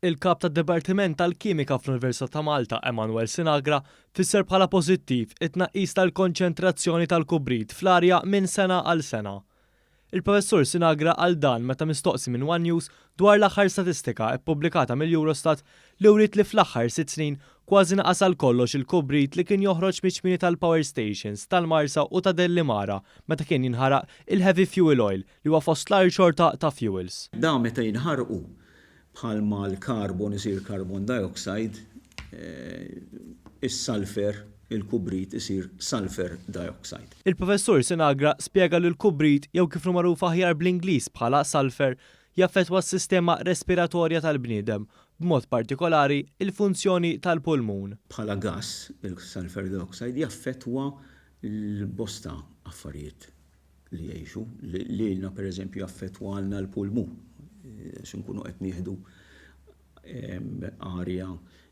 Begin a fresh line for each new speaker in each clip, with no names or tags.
Il-Kap tad-Dipartiment tal-Kimika fl-Università ta' Malta, Emanuel Sinagra, fisser bħala pożittiv it-tnaqqis tal-konċentrazzjoni tal-kubrit fl-arja minn sena għal sena. Il-Professur Sinagra qal dan meta mistoqsi minn one News dwar l-aħħar statistika ppubblikata mill-Eurostat li wriet li fl-aħħar sitt snin kważi naqas għal kollox il-kubrit li kien joħroġ miċ-ċmieni tal-power stations tal-Marsa u ta' Dellimara meta kien jinħaraq il-heavy fuel oil li huwa fost l-agħar xorta ta' fuels.
Dan meta jinħarqu Bħalma l-carbon isir carbon dioxide, is-sulfur, il-kubrit isir sulfur dioxide.
Il-Professur Sinagra spjega li l-kubrit, jew kif inhu magħruf aħjar bl-Ingliż bħala sulfur, jaffettwa s-sistema respiratorja tal-bniedem, b'mod partikolari il-funzjoni tal-pulmun.
Bħala gass, il-sulfur dioxide jaffettwa l-bosta affarijiet li jgħixu, lilna pereżempju jaffettwalna l-pulmun, għax inkunu qed nieħdu arja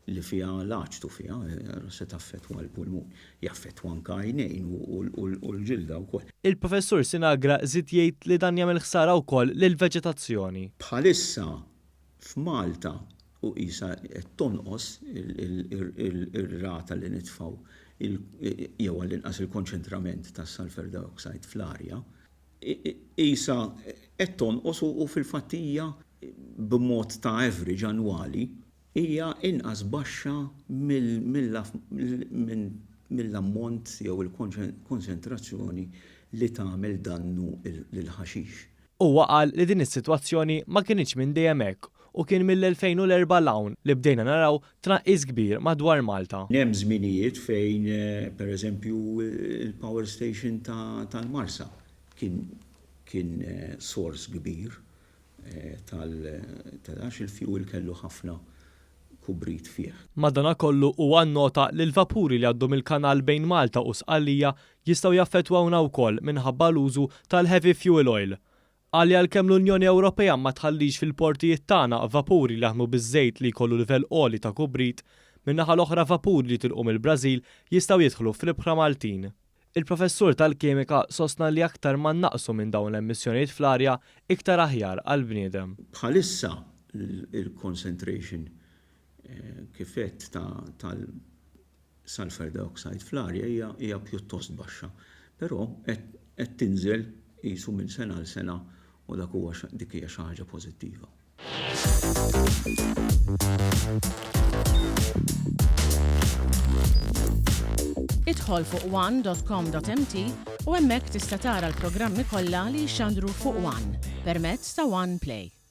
li fiha l-aċtu fiha, se taffettwa l-pulmun. Jaffettwa anke għajnejn u l-ġilda wkoll.
Il-Professur Sinagra żied jgħid li dan jagħmel ħsara wkoll lill-veġetazzjoni.
Bħalissa f'Malta u qisha qed tonqos ir-rata li nitfgħu jew għall-inqas il-konċentrament tas-sulfur dioxide fl-arja, qisha qed tonqos u fil-fatt hija b'mod ta' average annwali hija inqas baxxa mill-ammont jew il-konċentrazzjoni li tagħmel dannu lill-ħaxix.
Huwa qal li din is-sitwazzjoni ma kinitx minn dejjem hekk u kien mill-2004 'l hawn li bdejna naraw tnaqqis kbir madwar Malta.
Hemm żminijiet fejn per eżempju l-power station tal-Marsa kien kien sors kbir tal għax il-fuel kellu ħafna kubrit fih.
Madanakollu huwa nnota li l-vapuri li jgħaddu mill-kanal bejn Malta u Sqallija jistgħu jaffettwawna wkoll minħabba l-użu tal-heavy fuel oil. Qal li għalkemm l-Unjoni Ewropea ma tħallix fil-portijiet tagħna vapuri li jaħdmu biż-żejt li jkollu livell għoli ta' kubrit, min-naħa l-oħra vapuri li jitilqu mill-Brażil jistgħu jidħlu fl-ibħra Maltin. Il-Professur tal-Kimika sostna li aktar ma nnaqqsu minn dawn l-emissjonijiet fl-arja, iktar aħjar għall-bniedem.
Bħalissa l-concentration kif għedt tal-sulfur dioxide fl-arja hija pjuttost baxxa, però qed tinżel qisu minn sena għal sena u dak huwa dik hija xi ħaġa pożittiva.
Idħol fuq one.com.mt u hemmhekk tista' tara l-programmi kollha li jixxandru fuq One permezz ta' One Play.